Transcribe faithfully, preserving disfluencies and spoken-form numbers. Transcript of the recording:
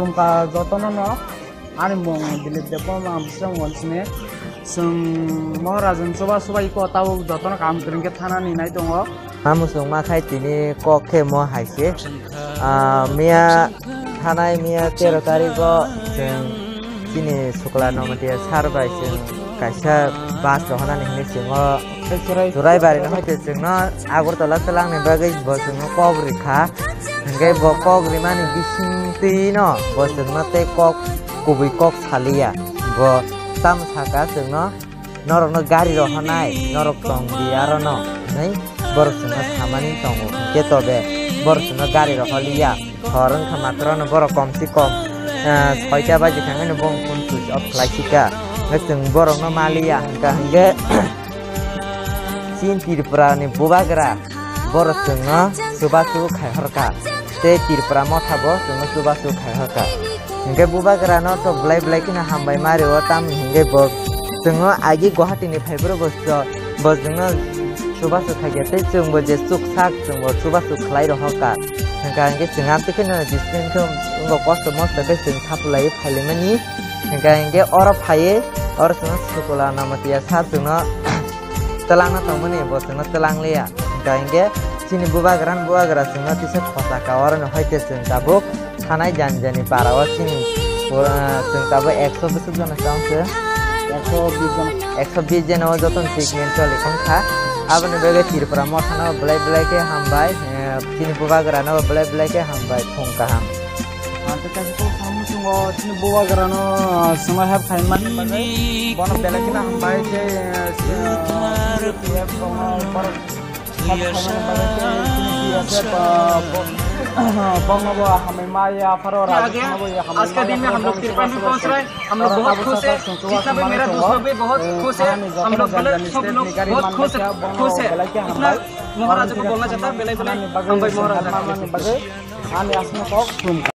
Khulumkha jotono no, ani mung Dilip Debbarma, ang bising wansine. Chwng Maharaj ni chuba chuba iko tabuk jotono kaham kwrwng khe thanani nai tongo. Amo chwng ma khai tini kok khe mo hai se. Ah, miya thanai miya tero tarikgo chwng chini Sukla Namatia sir bai chwng kaisa bus rohornani hinwi chwng o Churaibari no hai te chwng no Agartala twlangni bagwi bo chwng no kok rikha. Hingke bo kok rimani bisingtwi no bo chwngno tei kok kubui kok saliya. Bo tamo saka chwngno, "Norokno gari rohornai, norok tong di arono," hinwi borok chwngno samani tongo. Hingke tobe borok chwngno gari rohorliya. Hor wngkha matrono borok kom se kom, ah, soita baji thangmani bo phone switch off khlai sika. Hingke chwng borokno maliya hingka hingke Chin Tripura ni bubagra borok chwngno chubachu khai horkha, tei Tripura motha bo chwngno chubachu khai horkha. Hingke bubagra no to belai belai kheno hambai ma rio, tamni hingke bo chwngno agi Guwahati ni phaibrwi bo cho-, bo chwngno chubachu khaikhe tei chwngbo je chuksak chwngbo chubachu khlai rohorkha. Hingka hingke chwng amtwi kheno discipline khe wngbo kosto mosto khe chwng thapulai phailaimani. Hingka hingke oro phaiwi oro chwngno Sukla Namatia sir chwngno twlangna tongmani, bo chwngno twlangliya. Hingka hingke chini bubagra ni bubagra chwngno tisa khosa ka, oro ni hoite chwng tabuk thanai jani jani para o chini, ah, chwng tabuk ekso bwswk jona chong se. Ekso bis jona. Ekso bis jona o joto ni treatment choli tongkha. Aboni bagwi Tripura motha no belai belai khe hambai, eh, chini bubagra no belai belai khe hambai, phung kaham. Ang tei kaisa kok samung chungo, chini bubagra no, ah, swngna help khaimani bagwi. Bono belai kheno hambai tei, eh, si-, ah, P F bono borok help khaimani bagwi tei chini P F, ah, bo-, bono bo hambai ma ya, apharo rajasana bo ya hambai ma ya, आज के दिन में हम लोग तिरपन भी पहुंच रहे हैं, हम लोग बहुत खुश हैं। जितना भी मेरा दोस्त लोग भी बहुत खुश है, हम लोग मतलब सब लोग बहुत खुश है, खुश है। इतना महाराज को बोलना चाहता है, belai belai hambai Maharaj. Ani asma kok khulumkha.